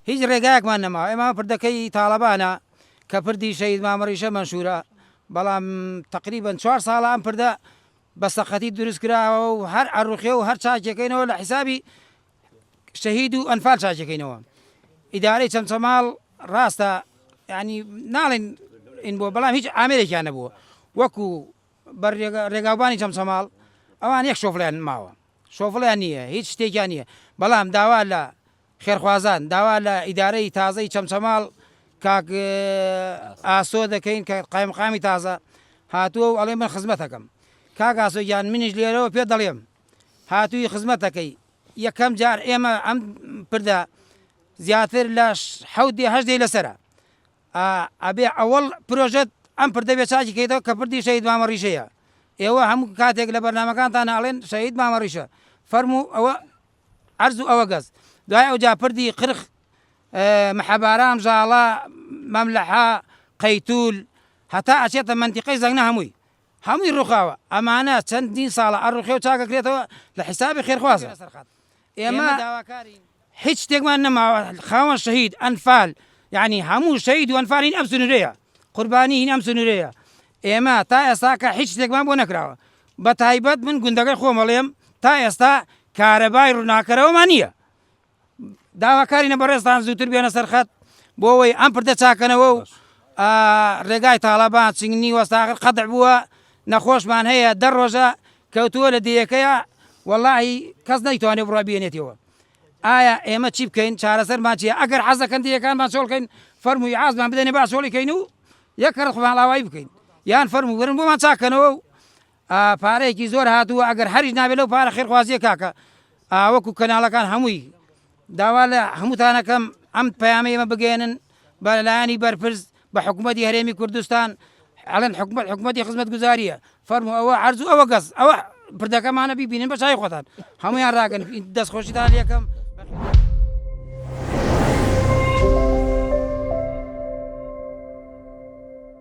هیچ ڕێگایەکمان نەماوە ئێمە پردەکەی تاڵەبانە کە پردی شەهید مامەڕیشە مەنشورە بەڵام تقریبا چوار ساڵە ئەم پردە بە سەقەتی دروست کراوە و هەر ئەڕوخێ و هەر چاکێکەینەوە لە حیسابی شەهید و ئەنفال چاکەکەینەوە ئیدارەی چەمچەماڵ ڕاستە ینی ناڵێن ئین بووە بەڵام هیچ ئامێرێکیان نەبووە وەکو بە ڕێگاوبانی چەمچەماڵ ئەوان یەک شۆفڵیان ماوە شۆفڵیان نییە هیچ شتێکیان نییە بەڵام داوا لە خێرخوازان داوا لە ئیدارەی تازەی چەمچەماڵ کاک ئاسۆ دەکەین کە قایمقامی تازە هاتووە و ئەڵێ من خزمەتەکەم کاک ئاسۆ گیان منیش لێرەوە پێ دەڵێم هاتووی خزمەتەکەی یەکەم جار ئێمە ئەم پردە زیاتر لە حەوت دێ هەشت دێی لەسەرە ئەبێ ئەوەڵ پرۆژەت ئەم پردە بێ چاکی کەیتەوە کە پردی شەهید مامە ڕیشەیە ئێوە هەموو کاتێک لە بەرنامەکانتان ئەڵێن شەهید مامە ڕیشە فەرموو ئەوە عەرز و ئەوە گەز دوای ئەوجا پردی قرخ محەبارام ژاڵە مەملەحە قەیتول هەتا ئەچێتە مەنتیقەی زەنگنە هەمووی هەمووی ڕوخاوە ئەمانە چەندین ساڵە ئەڕوخێ و چاکەکرێتەوە لە حیسابی خێرخوازە ئێمە هیچ شتێکمان نەماوە خاوەن شەهید ئەنفال یعنی هەموو شەهید و ئەنفالین ئەم سنوورەیە قوربانی هین ئەم سنوورەیە ئێمە تا ئێستاکە هیچ شتێکمان بۆ نەکراوە بە تایبەت من گوندەکەی خۆمەڵێم تا ئێستا کارەبای ڕووناکەرەوەمان نییە داواکارینە بەڕێزتان زووتر بێنە سەر خەت بۆ ئەوەی ئەم پردە چاکەنەوە و ڕێگای تاڵەبان چنگنی وەستاغر قەدع بووە نەخۆشمان هەیە دە ڕۆژە کەوتووە لە دێیەکەیە وەڵاهی کەس نەیتوانێت بڕوا بێنێتەوە ئایا ئێمە چی بکەین چارەسەرمان چیە ئەگەر حەزەکەن دێیەکانمان چۆڵکەین فەرمووی عازمان بدەنێ با چۆڵی کەین و یەک کەڕ خۆمان ئاوایی بکەین یان فەرموو وەرن بۆمان چاکەنەوە و پارەیەکی زۆر هاتووە ئەگەر هەریش نابێت لەو پارە خێرخوازیە کاکە وەکو کەناڵەکان هەمووی داوا لە هەمووتانەکەم ئەم پەیامەی ئێمە بگەێنن بە لایەنی بەرپرس بە حکوومەتی هەرێمی کوردستان ئەڵێن حکومت حکومەتی خزمەت گوزاریە فەرمو ئەوە عرض ئەوە گەز ئەوە پردەکەمانە بیبینن بە چای خۆتان هەمویان ڕاگەن دەستخۆشیتان لەکەم.